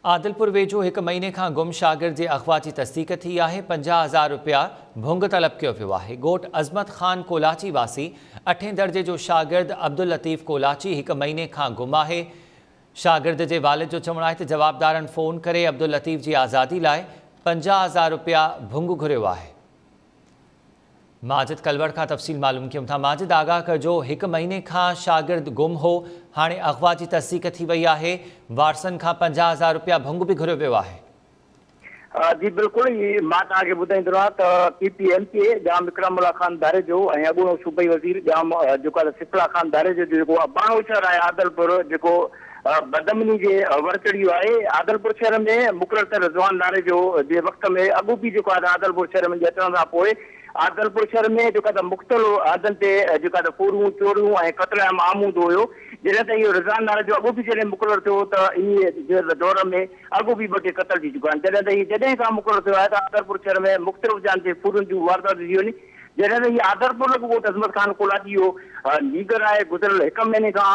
عادلپور ويجهو هڪ مهيني کان گم شاگرد جي اغوا جي تصديق ٿي آهي، 50 هزار رپيا ڀونگ طلب ڪيو ويو آهي. ڳوٺ عظمت خان ڪولاچي واسي اٺين درجي جو شاگرد عبداللطيف ڪولاچي هڪ مهيني کان گم آهي. شاگرد جي والد جو چوڻ آهي ته جوابدارن فون ڪري عبداللطيف جي آزادي لاء 50 هزار رپيا ڀونگ گهريو آهي. ماجد ڪلوڙ کان تفصيل معلوم ڪيون ٿا. ماجد آگاهه ڪجو هڪ مهيني کان شاگرد گم هو هاڻي اغوا جي تصديق ٿي وئي آهي وارثن کان 50 هزار رپيا ڀنگ به گهريو ويو آهي. جي بلڪل مان توهان کي ٻڌائيندو رهان ته P P M P A Jam Ikram Ullah Khan Dharejo ۽ اڳوڻو صوبائي وزير ڄام جيڪو آهي سفلا خان ڌاريجو جو جيڪو اباڻو شهر آهي عادلپور جيڪو بدامني جي ور چڙهي ويو آهي. عادلپور شهر ۾ مقرر ٿيل رضوان ناريجو جي وقت ۾ اڳ به جيڪو آهي ته عادلپور شهر ۾ اچڻ کان پوء عادلپور شهر ۾ جيڪو آهي ته مختلف هنڌن تي جيڪو آهي ته ڦورون، چوريون ۽ قتل عام عام هوندو هيو. جڏهن ته اهو رضوان ناريجو اڳ به جڏهن مقرر ٿيو هو ته انهي جي دور ۾ اڳ به ٻه ٽي قتل ٿي چڪا آهن. جڏهن ته هي جڏهن کان مقرر ٿيو آهي ته عادلپور شهر ۾ مختلف جاين تي ڦورن جون وارداتون ٿيون آهن. جڏهن ته هي آدرپور لڳ ڳوٺ عظمت خان ڪولاچي جو نينگر آهي، گذريل هڪ مهيني کان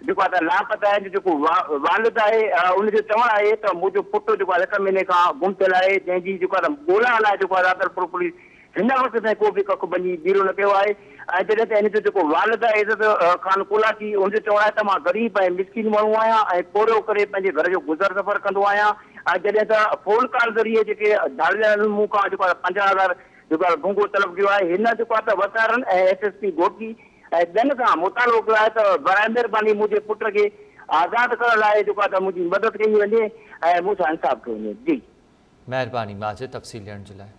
جيڪو آهي ته لاپته آهي، ان جو جيڪو والد آهي ان جو چوڻ آهي ته منهنجو پٽ جيڪو آهي هڪ مهيني کان گم ٿيل آهي، جنهن جي جيڪو آهي ته ڳولا لاء جيڪو آهي آدرپور پوليس هن وقت تائين ڪو به ڪک ڀڃي ٻيرو نه ڪيو آهي ۽ جڏهن ته هن جو جيڪو والد آهي عزت خان ڪولاچي ان جو چوڻ آهي ته مان غريب ۽ مسڪين ماڻهو آهيان ۽ پورهيو ڪري پنهنجي گهر جو گذر سفر ڪندو آهيان ۽ جڏهن ته فون ڪال ذريعي جيڪي ڌاڙيلن مون کان جيڪو آهي 50 هزار جيڪو آهي ڀونگو طلب ڪيو آهي، هن جيڪو آهي ته وسارن ۽ ايس ايس پي گهوٽڪي ۽ ٻين کان مطالبو ڪيو آهي ته براء مهرباني منهنجي پٽ کي آزاد ڪرڻ لاء جيڪو آهي ته منهنجي مدد ڪئي وڃي ۽ مون سان انصاف ڪيو وڃي. جي. مهرباني ماجد تفصيل ڏيڻ جي لاء.